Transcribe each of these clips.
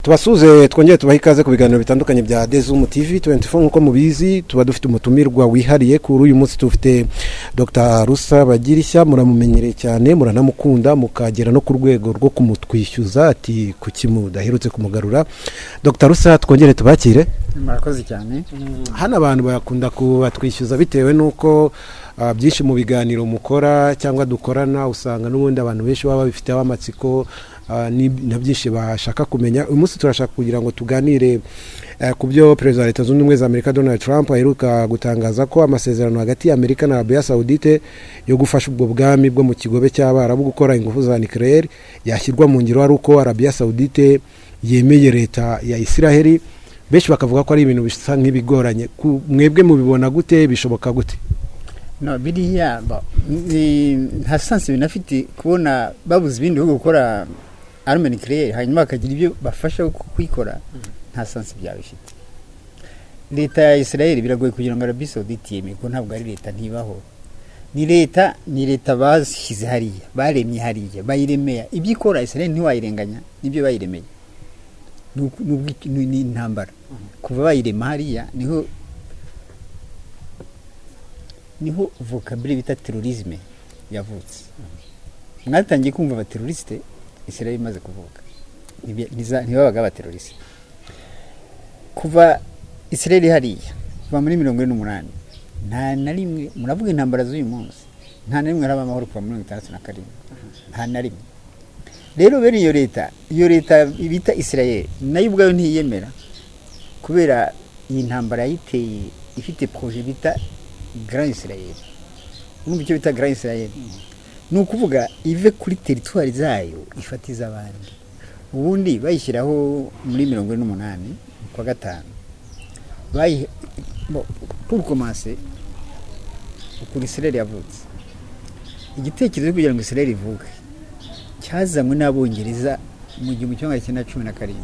Tubasuze, twongere tubahe ikaze ku biganiro bitandukanye bya Dezumu TV 24. Nk'uko mubizi, tuba dufite umutumirwa wihariye. Kuri uyu munsi tufite Dr Rusa Bagirishya. Muramumenyereye cyane, muranamukunda, mukagera no ku rwego rwo kumutwishyuza ati kuki mudaherutse kumugarura. Dr Rusa, twongere tubakire. Murakoze cyane. Hano abantu bakunda kubatwishyuza bitewe n'uko byinshi mu biganiro mukora cyangwa dukorana usanga n'ubundi abantu benshi baba babifiteho amatsiko na byinshi bashaka kumenya. Uyu munsi turashaka kugira ngo tuganire ku byo Perezida wa Leta Zunze Ubumwe za Amerika Donald Trump aheruka gutangaza, ko amasezerano hagati ya Amerika na Arabiya Saudite yo gufasha ubwo bwami bwo mu Kigobe cy'Abarabu gukora ingufu za nucléaire yashyirwa mu ngiro ari uko Arabiya Saudite yemeye leta ya Isiraheli. Benshi bakavuga ko ari ibintu bisa nk'ibigoranye. Mwebwe mubibona gute? Bishoboka gute? No, biriya nta sens binafite. Kubona babuze ibindi bihugu gukora arme nucléaire, hanyuma bakagira ibyo bafasha kuyikora, nta sens byaba bifite. Leta ya Israel biragoye kugira ngo Arabie Saoudite yemere, kuko ntabwo ari leta, ntibaho. Ni leta bashyize hariya, baremye hariya, bayiremeye ibyo ikora. Israel ntiwayirenganya, nibyo bayiremeye. Ni intambara. Kuva bayirema hariya, niho vocabulaire bita terrorisme yavutse. Mwatangiye kumva abaterroriste Israel imaze kuvuka. Ntibabaga abaterroriste. Kuva Israel hariya, kuva muri 48, nta na rimwe, muravuga intambara z'uyu munsi, nta na rimwe haraba amahoro kuva muri 67, nta na rimwe. Rero bene iyo leta, iyo leta bita Israel, nayo ubwayo ntiyemera, kubera iyi ntambara yayiteye ifite projet bita Grand Israel. Urumva icyo bita Grand Israel? Ni ukuvuga ive kuri territoire zayo, ifate iz'abandi. Ubundi bayishyiraho muri 48 kwa gatanu. Pour commencer, ukuntu Israel yavutse, igitekerezo kugira ngo Israel ivuke cyazanywe n'Abongereza mu 1917.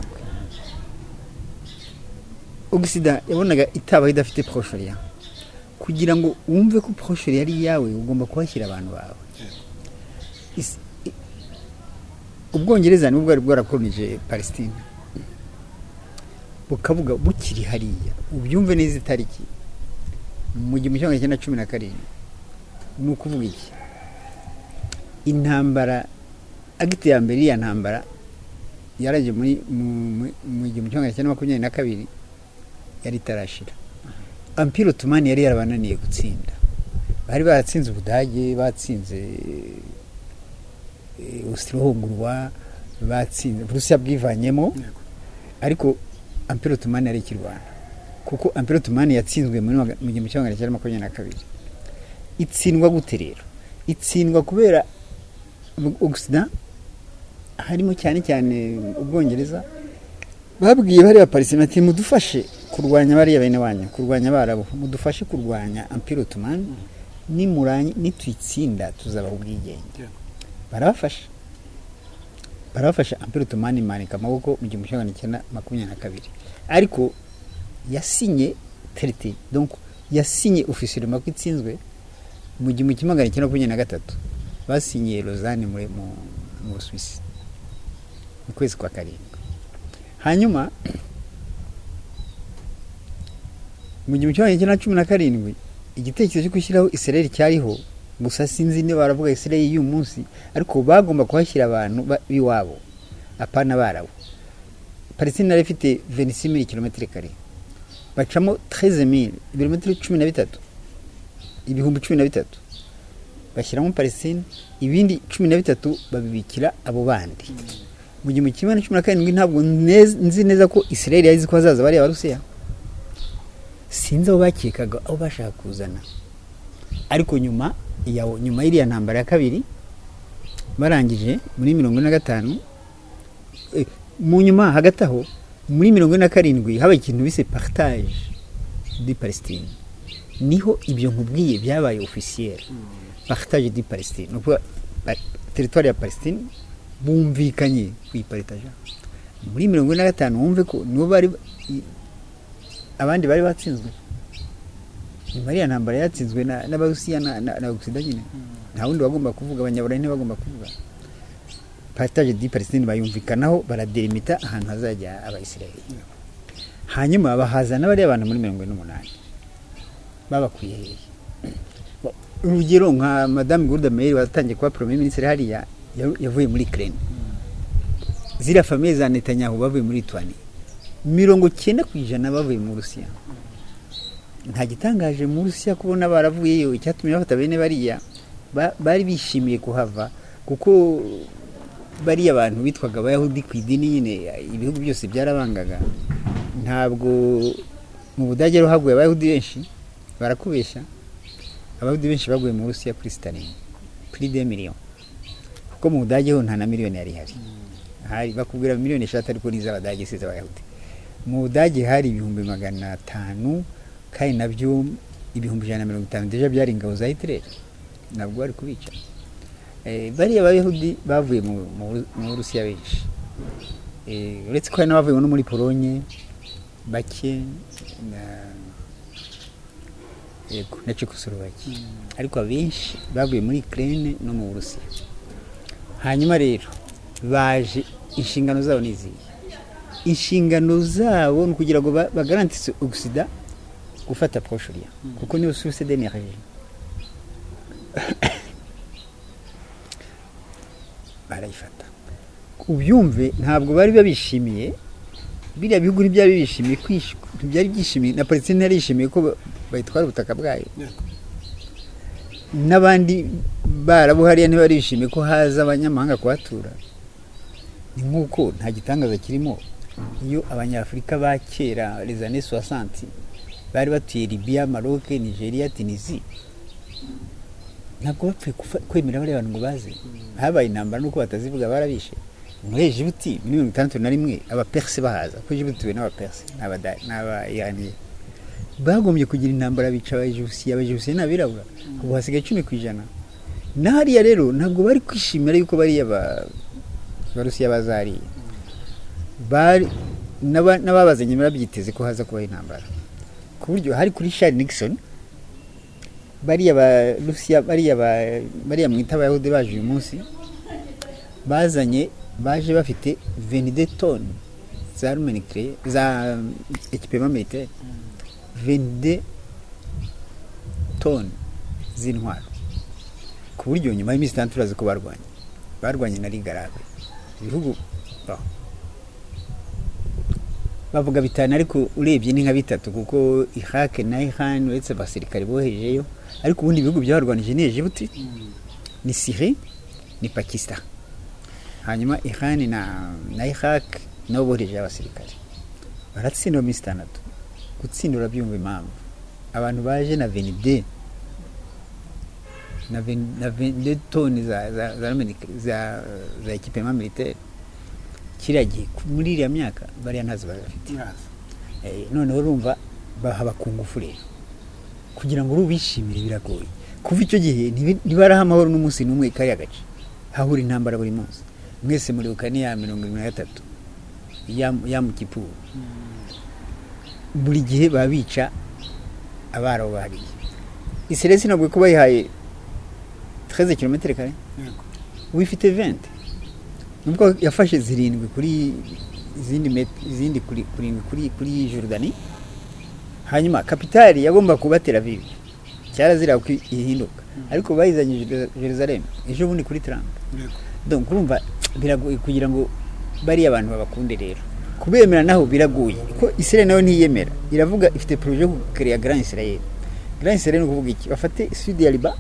Occident yabonaga itabaho idafite Proche-Orient. Kugira ngo wumve ko Proche-Orient ari iyawe, ugomba kuhashyira abantu bawe. Ubwongereza nibwo bwari bwarakolonije Palestine, bukavuga bukiri hariya. Ubyumve neza, itariki mu 1917. Ni ukuvuga iki? Intambara, acte ya mbere iriya ntambara yaraje muri mu 1922, yari itarashira. Empire Ottomane yari yarabananiye gutsinda. Bari baratsinze Ubudage, batsinze Austro-Hongrois, batsinze Burusiya bwivanyemo, ariko Empire Ottomane yari ikirwana, kuko Empire Ottomane yatsinzwe mu 1922. Itsindwa gute rero? Itsindwa kubera Occident, harimo cyane cyane Ubwongereza, babwiye bariya Palestine ati: "Mudufashe kurwanya bariya bene wanyu, kurwanya Abarabu, mudufashe kurwanya Empire Ottomane, nituyitsinda tuzabaha ubwigenge." Barabafasha, barabafasha. Empire Ottomane imanika amaboko mu 1922, ariko yasinye traité, donc yasinye officiellement ko itsinzwe mu 1923. Basinyiye Lausanne muri mu Busuwisi mu kwezi kwa karindwi. Hanyuma mu 1917 igitekerezo cyo gushyiraho Israel cyariho gusa. Sinzi niba baravuga Israel y'uyu munsi, ariko bagomba kuhashyira abantu b'iwabo, apana Abarabu. Palestine yari ifite 26 000 kilomètres carrés, bacamo 13 000, ibirometero 13, 13,000 bashyiramo Palestine, ibindi 13 babibikira abo bandi. Mu 1917, ntabwo nzi neza ko Israel yari izi ko hazaza bariya Barusiya. Sinzi aho bakekaga, aho bashaka kuzana. Ariko nyuma y'iriya ntambara ya kabiri, barangije muri 45, mu nyuma hagati aho muri 47 habaye ikintu bise partage de Palestine. Niho ibyo nkubwiye byabaye officiel. Partage de Palestine ni ukuvuga territoire ya Palestine bumvikanye kuyiparitaja muri 45. Wumve ko nibo bari abandi bari batsinzwe nyuma y'iriya ntambara yatsinzwe n'Abarusiya na Occident nyine. Nta wundi wagomba kuvuga, Abanyaburayi ntibagomba kuvuga. Partage de Palestine bayumvikanaho, baradelimita ahantu hazajya Abayisiraheli. Hanyuma bahazana bariya bantu muri 48. Babakuye hehe? Urugero nka Madame Golda Meir watangiye kuba premier ministre hariya, yavuye muri Ukraine. Ziriya famille za Netanyahu bavuye muri Lituanie. 90% bavuye mu Burusiya. Nta gitangaje mu Burusiya kubona baravuyeyo. Icyatumye bafata bene bariya, bari bishimiye kuhava, kuko bariya bantu bitwaga Abayahudi ku idini nyine, ibihugu byose byarabangaga. Ntabwo mu Budage rero haguye Abayahudi benshi, barakubeshya. Abayahudi benshi baguye mu Burusiya kuri Staline, kuri 2 millions, kuko mu Budage ho nta na miliyoni yari ihari. Hari bakubwira miliyoni 3, ariko ni iz'Abadage, si iz'Abayahudi. Mu Budage hari 500,000, kandi nabyo 150,000 déjà byari ingabo za Hitler, ntabwo bari kubica. Bariya Abayahudi bavuye mu Burusiya benshi. Uretse ko hari n'abavuye no muri Polonye bake na yego na Czechoslovakia, ariko abenshi bavuye muri Ukraine no mu Burusiya. Hanyuma rero baje, inshingano zabo ni izihe? Inshingano zabo ni ukugira ngo bagarantise Occident gufata Proche-Orient, kuko niyo source d'énergie. Barayifata, ubyumve. Ntabwo bari babishimiye, biriya bihugu ntibyari bibishimiye, ntibyari byishimiye, na Palestine yari yishimiye ko bayitwara ubutaka bwayo. N'abandi Barabu hariya ntibari bishimiye ko haza abanyamahanga kuhatura. Ni nk'uko nta gitangaza kirimo iyo Abanyafurika ba kera, les années 60, bari batuye Libya, Maroc, Nigeria, Tunisie, ntabwo bapfuye kwemera bariya bantu ngo baze. Habaye intambara, nuko batazivuga, barabishe. Muri Egiputi muri 61, Abaperse bahaza, kuko Egiputi ituwe n'Abaperse n'Abayiraniye, bagombye kugira intambara, bica Abaegipusiye. Abaegipusiye ni abirabura, ubu hasigaye 10%. Na hariya rero ntabwo bari kwishimira yuko bariya Barusiya baza hariya. Bari n'ababazanye babyiteze ko haza kubaho intambara, ku buryo hari kuri Richard Nixon. Bariya Barusiya, bariya mwita Abayahudi baje uyu munsi, bazanye, baje bafite 22 tonnes za armes nucléaires, za équipement militaire, 22 tonnes z'intwaro, ku buryo nyuma y'iminsi 6 turazi ko barwanye na Ligue Arabe. Ibihugu bavuga bitanu, ariko urebye ni nka bitatu, kuko Iraq na Iran, uretse abasirikare bohejeyo, ariko ubundi ibihugu byabarwanije ni Djibouti, ni Syrie, ni Pakistan. Hanyuma Iran na Iraq nabo bohereje abasirikare, baratsinda mu minsi 6. Gutsinda, urabyumva impamvu abantu baje na 22 na 22 tonnes za équipement militaire kiriya gihe, muri iriya myaka, bariya ntazo bari bafite. Noneho urumva bahaba ku ngufu rero, kugira ngo urubishimire biragoye. Kuva icyo gihe ntibaraha amahoro n'umunsi n'umwe. Kariya gace hahura intambara buri munsi. Mwese muribuka n'iya 73 ya mu Kipuru. Buri gihe baba bica Abarabu hariya. Israel sinabwo ko bayihaye 13 km kare, ubu ifite 20, nubwo yafashe zirindwi kuri izindi izindi kuri kurindwi kuri Jordani. Hanyuma capitale yagomba kuba Tel Aviv, cyarazira ko ihinduka, ariko bayizanye Jerusalem ejo bundi kuri Trump. Donc urumva biragoye kugira ngo bariya abantu babakunde. Rero kubemera naho biragoye, ko Israel nayo ntiyemera. Iravuga ifite projet yo gucréer Grand Israel. Grand Israel ni ukuvuga iki? Bafate sud ya Liban,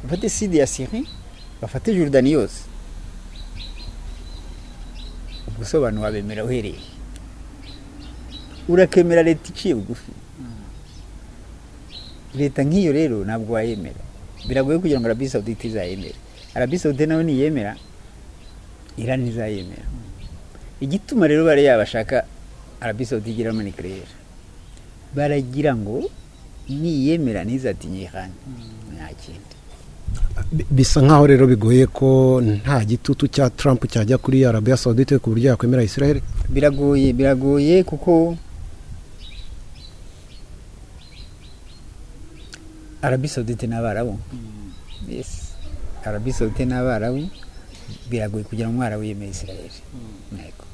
bafate sud ya Syrie, bafate Jordani yose. Ubwo se abantu wabemera uhereye urakemera leta iciye bugufi? Leta nk'iyo rero ntabwo wayemera, biragoye kugira ngo Arabie Saoudite izayemere. Arabie Saoudite nayo niyemera, Iran ntizayemera. Igituma rero bariya bashaka Arabie Saoudite igiramo nucléaire, baragira ngo niyemera ntizatinye Iran, nta kindi. Bisa nkaho rero bigoye ko nta gitutu cya Trump cyajya kuri Arabia Saoudite ku buryo yakwemera Israel. Biragoye, biragoye, kuko Arabie Saoudite n'Abarabu, yes, Arabie Saoudite n'Abarabu Biragoye kugira ngo umwarabu yemere Israel. Yego.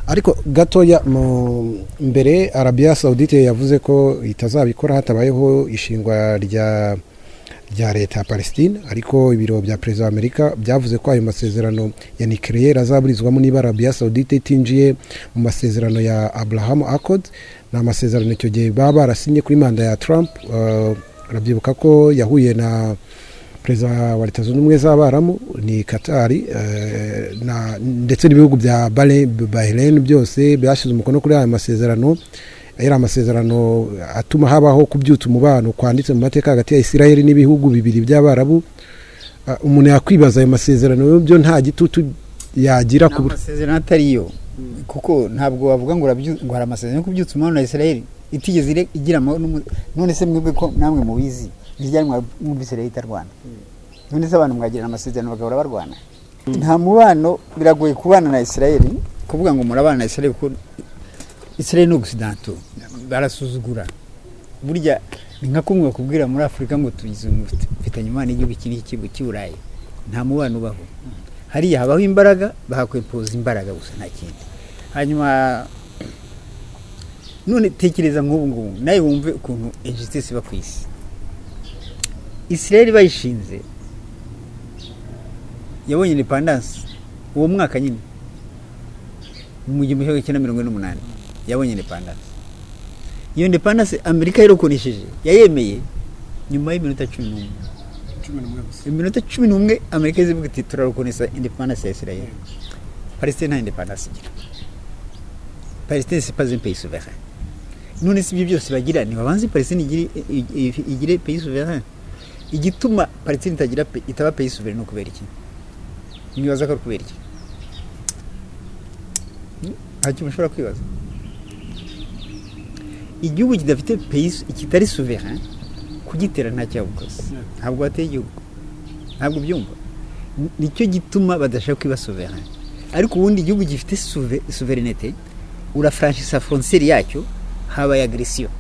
Ariko gatoya mu mbere, Arabia Saudite yavuze ko itazabikora hatabayeho ishingwa rya leta ya Palestine, ariko ibiro bya perezida wa Amerika byavuze ko ayo masezerano ya nucléaire azaburizwamo niba Arabia Saudite itinjiye mu masezerano ya Abraham Accord. Ni amasezerano icyo gihe baba barasinye kuri manda ya Trump. Urabyibuka ko yahuye na perezida wa Leta Zunze Ubumwe z'Abarabu, ni Katari, ndetse n'ibihugu bya Bahrain, byose byashyize umukono kuri aya masezerano. Yari amasezerano atuma habaho kubyutsa umubano kwanditse mu mateka hagati ya Israel n'ibihugu bibiri by'Abarabu. Umuntu yakwibaza, ayo masezerano byo nta gitutu yagira ku Amasezerano atariyo, kuko ntabwo wavuga ngo ngo hari amasezerano yo kubyutsa umubano na Israel itigeze igira none se mwebwe ko namwe mubizi, ryari mwumvise Israel itarwana? None se abantu mwagirana amasezerano bagahora barwana? Nta mubano, biragoye kubana na Israel, kuvuga ngo murabana na Israel, kuko Israel ni occidental, barasuzugura. Burya ni nka kumwe bakubwira muri Afurika ngo mfitanye umubano n'igihugu iki n'iki cy'i Burayi. Nta mubano ubaho hariya, habaho imbaraga, bahakwempoza imbaraga gusa, nta kindi. Hanyuma none tekereza nk'ubu ngubu nawe wumve ukuntu injustice iba ku isi. Israel bayishinze, yabonye independence uwo mwaka nyine mu 1948, yabonye independence. Iyo independence Amerika yarokonesheje, yayemeye nyuma y'iminota 11. Iminota 11 Amerika izivuga iti: "Turareconnaissa independence ya Israel." Palestine nta independence igira. Palestine, c'est pas un pays souverain. None si ibyo byose bagira, ntibabanze Palestine igire pays souverain? Igituma Palestine itagira itaba pays souverain ni ukubera iki? Mwibaza ko ari ukubera iki? Nta kintu mushobora kwibaza. Igihugu kidafite pays, kitari souverain, kugitera nta cyabukoze, ntabwo wateye igihugu, ntabwo byumva. Nicyo gituma badashaka kwiba souverain. Ariko ubundi igihugu gifite souveraineté, urafranchissa frontière yacyo, habaye agression.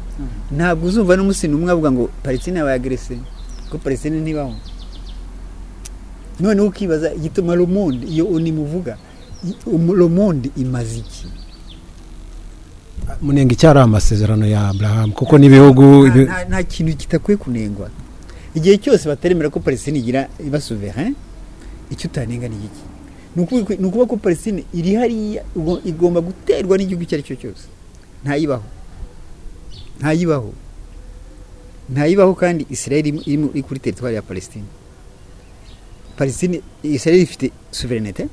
Ntabwo uzumva n'umunsi n'umwe avuga ngo Palestine yabaye agressée, kuko Palestine ntibaho. Noneho ukibaza igituma le monde, iyo ONU muvuga, le monde imaze iki? Munenga icyari amasezerano ya Abraham, kuko n'ibihugu Nta kintu kitakwiye kunengwa. Igihe cyose bataremera ko Palestine igira iba souverain, icyo utanenga ni iki? Ni ukuvuga ko Palestine iri hariya, igomba guterwa n'igihugu icyo ari cyo cyose. Ntayibaho, ntayibaho, ntayibaho. Kandi Israel iri kuri territoire ya Palestine. Palestine, Israel ifite souveraineté,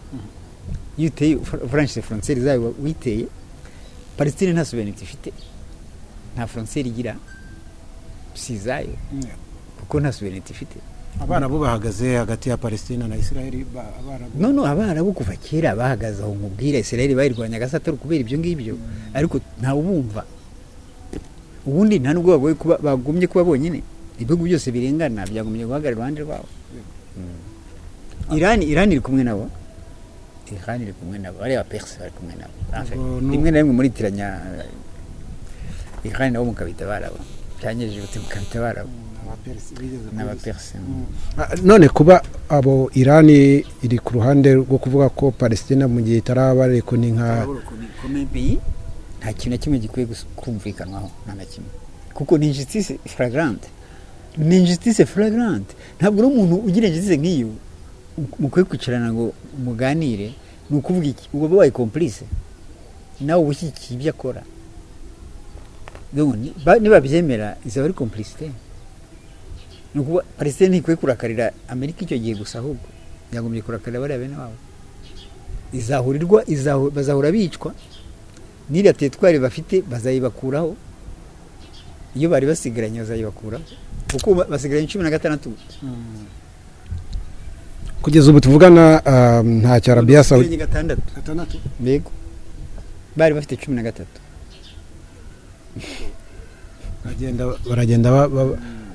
iyo uteye franchisse frontière zayo witeye. Palestine nta souveraineté ifite, nta frontière igira, si izayo, kuko nta souveraineté ifite. Abarabu bahagaze hagati ya Palestina na Israel, Abarabu. No, Abarabu kuva kera bahagaze aho nkubwira. Israel bayirwanyaga se atari ukubera ibyo ngibyo? Ariko ntawe ubumva. Ubundi nta nubwo bagoye kuba bagumye kuba bonyine. Ibihugu byose birengana byagumye guhagarara iruhande rwabo. Irani iri kumwe nabo, Irani iri kumwe nabo, bariya Perse bari kumwe nabo. En fait, Ubwo rimwe na rimwe muritiranya Irani nabo mukabita Abarabu, cyangwa Egiputa mukabita Abarabu n'Abaperse. None kuba abo Irani iri ku ruhande rwo kuvuga ko Palestina mu gihe itaraba ni nka pays, nta kintu na kimwe gikwiye kumvikanwaho, nta na kimwe, kuko ni injustice flagrante, ni injustice flagrante. Ntabwo uri umuntu ugira injustice nk'iyo mukwiye kwicarana ngo muganire. Ni ukuvuga iki? Uba wabaye complice nawe, uba ushyigikiye ibyo akora. Donc, nibabyemera izaba ari complicité. Ni ukuvuga Palestine ntikwiye kurakarira Amerika icyo gihe gusa, ahubwo yagombye kurakarira bariya bene wabo. Izahurirwa bazahora bicwa n'iriya territoire bafite, bazayibakuraho. Iyo bari basigaranye bazayibakuraho, kuko basigaranye 16. Kugeza ubu tuvugana, ntacyo Arabia Saudite Basigaranye gatandatu. Yego, bari bafite 13. Baragenda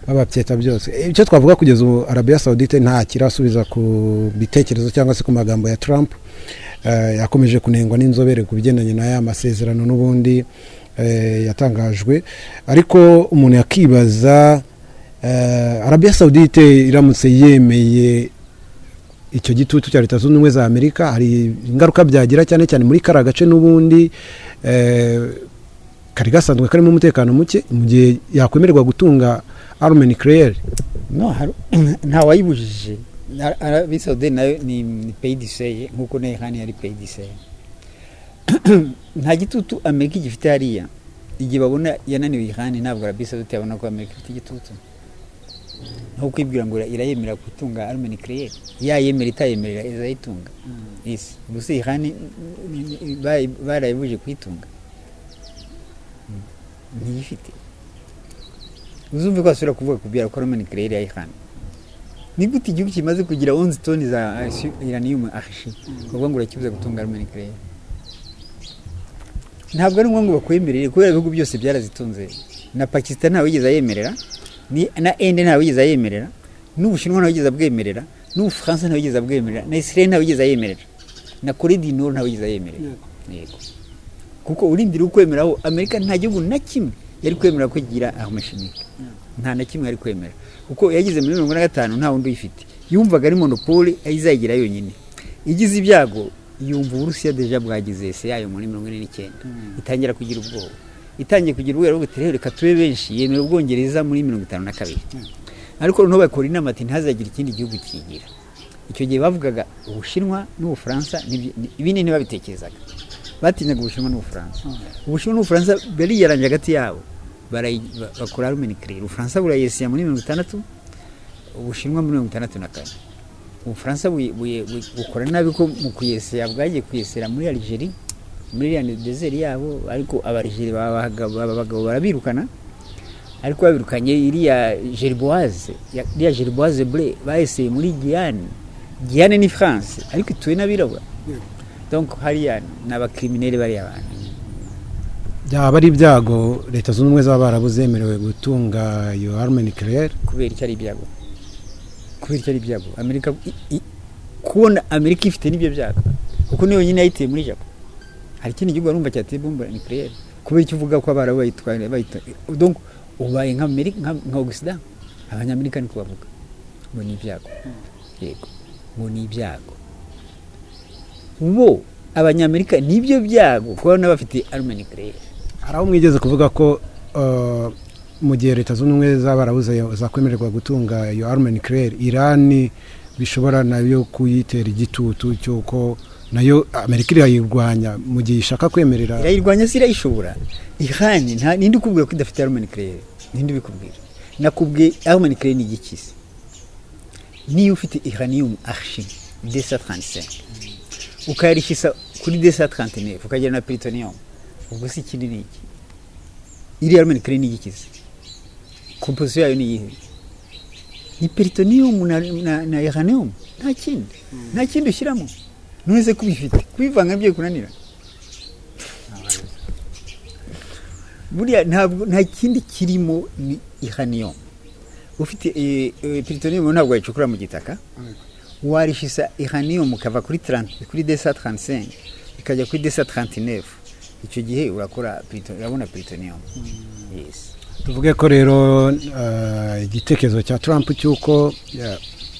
bababyeta byose. Icyo twavuga kugeza ubu, Arabia Saudite nta kirasubiza ku bitekerezo cyangwa se ku magambo ya Trump. Yakomeje kunengwa n'inzobere ku bigendanye n'aya masezerano n'ubundi yatangajwe. Ariko umuntu yakibaza, Arabia Saudite iramutse yemeye Icyo gitutu cya Leta Zunze Ubumwe za Amerika hari ingaruka byagira, cyane cyane muri kariya gace n'ubundi kari gasanzwe karimo umutekano muke, mu gihe yakwemererwa gutunga arme nucléaire? No, nta wayibujije. Arabie Saoudite nayo ni pays du Sahel, nkuko na Iran yari pays du Sahel. Nta gitutu Amerika igifite hariya. Igihe babona yananiwe Iran, ntabwo Arabie Saoudite yabona ko Amerika ifite igitutu. Aho kwibwira ngo irayemera gutunga arme nucléaire, yayemera itayemerera izayitunga isi gusa. Iran barayibuje kuyitunga, ntiyifite. Uzumve ko asubira kuvuga kubwira ko arme nucléaire ya Iran. Ni gute igihugu kimaze kugira 11 toni za uranium enrichie kuvuga ngo urakibuza gutunga arme nucléaire? Ntabwo ari ngombwa ngo bakwemerere, kubera ibihugu byose byarazitunze. Na Pakistan ntawe wigeze ayemerera, ni na Inde ntawe wigeze ayemerera, n'Ubushinwa ntawe wigeze abwemerera, n'Ubufaransa ntawe wigeze abwemerera, na Israel ntawe wigeze ayemerera, na Corée du Nord ntawe wigeze ayemerera. Yego, kuko urindira ukwemeraho Amerika, nta gihugu na kimwe yari kwemera ko kigira arme chimique. Nta na kimwe yari kwemera, kuko yagize muri 45 nta wundi uyifite. Yumvaga ari monopole izayigira yonyine. Igize ibyago yumva Uburusiya déjà bwagize essai yayo muri 49, itangira kugira ubwoba. Itangiye kugira ubwoba, iravuga iti: "Rero reka tube benshi." Yemera Ubwongereza muri 52, ariko noneho bakora inama ati: "Ntihazagire ikindi gihugu kigira." Icyo gihe bavugaga Ubushinwa n'Ubufaransa, ibindi ntibabitekerezaga. Batinyaga Ubushinwa n'Ubufaransa. Ubushinwa n'Ubufaransa bariyaranje hagati yabo, bakora arme nucléaire. Ubufaransa burayesiya muri 60, Ubushinwa muri 64. Ubufaransa bukora nabi ko mu kuyesera bwagiye kuyesera muri Algeria, muri iriya désert yabo, ariko Abalgeri baba abagabo barabirukana. Ariko babirukanye, iriya gerboise, iriya gerboise bleue bayeseye muri Guyane. Guyane ni France ariko ituwe n'abirabura. Donc hariya ni abacriminels bariya bantu. Byaba ari ibyago Leta Zunze Ubumwe z'Abarabu zemerewe gutunga iyo arme nucléaire? Kubera icyo ari ibyago? Kubera icyo ari ibyago? Amerika kubona Amerika ifite n'ibyo byago, kuko niyo yonyine yayiteye muri Japon. Hari ikindi gihugu warumva cyateye bombe nucléaire? Kubera icyo uvuga ko Abarabu bayitwaye bayita? Donc ubaye nka Amerika, nka Occident. Abanyamerika niko bavuga ngo ni ibyago. Yego, ngo ni ibyago. Bo Abanyamerika nibyo byago kubona bafite arme nucléaire. Hari aho mwigeze kuvuga ko mu gihe Leta Zunze Ubumwe z'Abarabu zakwemererwa gutunga iyo arme nucléaire, Irani bishobora nayo kuyitera igitutu cy'uko nayo Amerika irayirwanya mu gihe ishaka kwemerera. Irayirwanya se irayishobora? Irani nta ninde ukubwira ko idafite arme nucléaire? Ninde ubikubwira? Nakubwiye, arme nucléaire ni igiki se? Niyo ufite uranium enrichie 235, ukayarishisa kuri 239, ukagira na plutonium, ubwo si ikindi ni iki? Iriya arme nucléaire ni igiki se? Composition yayo ni iyihe? Ni plutonium na uranium, nta kindi, nta kindi ushyiramo. None se kubifite, kubivanga nibyo bikunanira? Buriya ntabwo nta kindi kirimo, ni uranium. Ufite plutonium ntabwo wayicukura mu gitaka. Warishisa uranium ukava kuri 30, kuri 235 ikajya kuri 239, icyo gihe urakora urabona plutonium, yes. Tuvuge ko rero igitekerezo cya Trump cy'uko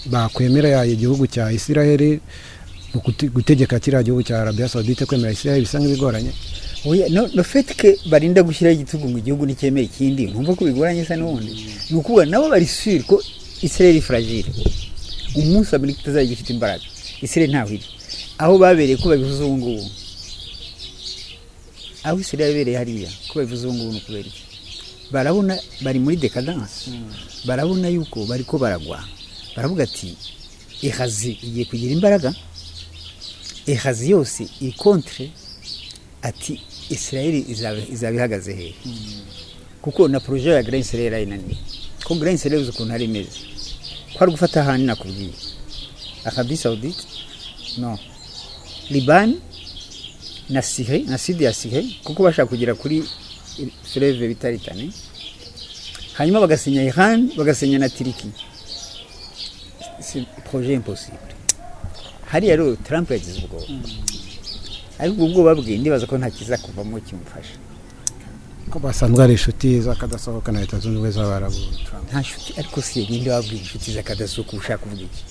bakwemera igihugu cya Israel mu gutegeka kiriya gihugu cya Arabia Saudite kwemera Israel bisa nk'ibigoranye? Oya, no, le fait que barinda gushyiraho igitugu ngo igihugu nticyemere ikindi, ntumva ko bigoranye se? N'ubundi ni ukuvuga nabo bari sûr ko Israel iri fragile. Umunsi Amerika itazajya ifite imbaraga, Israel ntaho iri. Aho babereye ko babivuze ubu ngubu, aho Israel yabereye hariya ko babivuze ubu ngubu, ni ukubera iki? Barabona bari muri décadence, barabona yuko bari ko baragwa. Baravuga ati: "Ehazi igiye kugira imbaraga, Ehazi yose iri contre." Ati: "Israel izaba ihagaze hehe?" Kuko na projet ya Grand Israel yarayinaniye. Ko Grand Israel uzi ukuntu ari imeze, ko ari gufata ahandi nakubwiye, Arabie Saoudite, no Liban na Syrie na sud ya Syrie, kuko bashaka kugera kuri fleuve bita Litani, hanyuma bagasinya Iran, bagasinya na Turquie. C'est projet impossible. Hariya rero Trump yagize ubwoba, ariko ubwo bwoba bwe ndibaza ko nta kiza kuvamo kimufasha. Ko basanzwe ari inshuti z'akadasohoka na Leta Zunze Ubumwe z'Abarabu, Trump? Nta nshuti. Ariko se ninde wabwira inshuti z'akadasohoka? Ushaka kuvuga iki?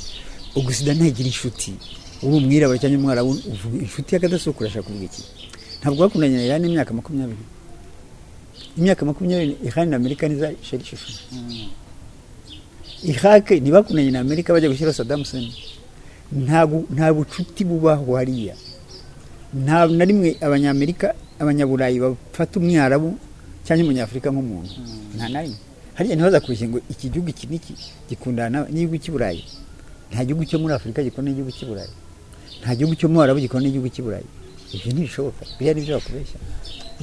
Occident ntagira inshuti. Uri umwirabura cyangwa umwarabu, uvuga inshuti y'akadasohoka, urashaka kuvuga iki? Ntabwo bakundanye na Iran imyaka 20. Imyaka 20 Iran na Amerika niza chéri chouchou. Iraq ntibakundanye na Amerika bajya gushyiraho Saddam Hussein? Nta bucuti bubaho hariya, nta na rimwe. Abanyamerika, abanyaburayi bafata umwarabu cyangwa umunyafurika nk'umuntu, nta na rimwe. Hariya ntibazakubeshye ngo iki gihugu iki n'iki gikundana n'igihugu cy'i Burayi. Nta gihugu cyo muri Afurika gikunda n'igihugu cy'i Burayi, nta gihugu cyo mu Arabu gikunda n'igihugu cy'i Burayi. Ibyo ntibishoboka, biriya nibyo bakubeshya.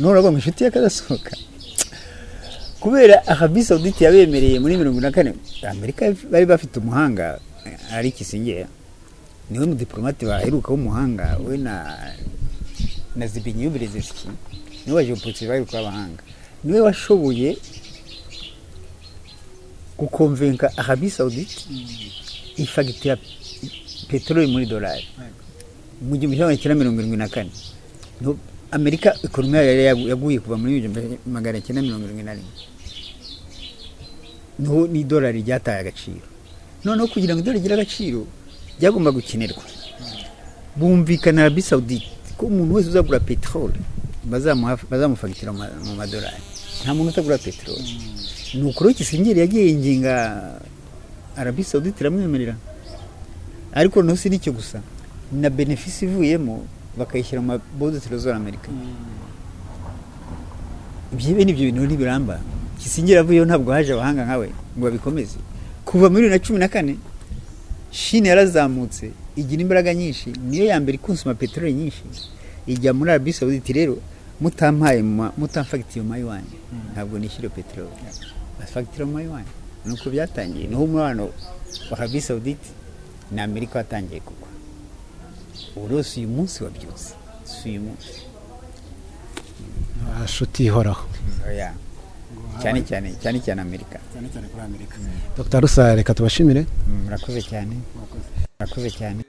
None uravuga ngo inshuti y'akadasohoka kubera Arabie Saoudite yabemereye muri 74. Amerika bari bafite umuhanga ari Kissinger, niwe mudiplomate baheruka w'umuhanga, we na Zbigniew Brzezinski, niwe wa géopolitique baheruka w'abahanga. Niwe washoboye gukonvenka Arabie Saoudite ifagitira peteroli muri dolari mu 1974. Amerika économie yayo yari yaguye kuva muri 1971, niho n'idolari ryataye agaciro. Noneho kugira ngo idolari rigire agaciro byagomba gukenerwa, bumvikana Arabie Saoudite ko umuntu wese uzagura peteroli bazamufagitira mu madolari. Nta muntu utagura peteroli. Ni ukuri, Kissinger yagiye yinginga Arabie Saoudite, iramwemerera. Ariko noneho si n'icyo gusa, na bénéfice ivuyemo bakayishyira mu ma bons du trésor amerika. Ibyo bene ibyo bintu ntibiramba. Kissinger avuyeho, ntabwo haje abahanga nkawe ngo babikomeze. Kuva muri 2014 Chine yarazamutse, igira imbaraga nyinshi, niyo ya mbere ikonsoma peteroli nyinshi. Ijya muri Arabie Saoudite: "Rero mutampaye, mutamfagitiye mu mayiwani, ntabwo nishyura peteroli." Bafagitira mu mayiwani, nuko byatangiye. Niho umubano wa Arabie Saoudite na Amerika watangiye kugwa. Ubu rero si uyu munsi wabyutse, si uyu munsi. Nshuti ihoraho. Oya. Cyane cyane, cyane cyane Amerika. Cyane cyane kuri Amerika. Dr Rusa, reka tubashimire. Murakoze cyane, murakoze cyane.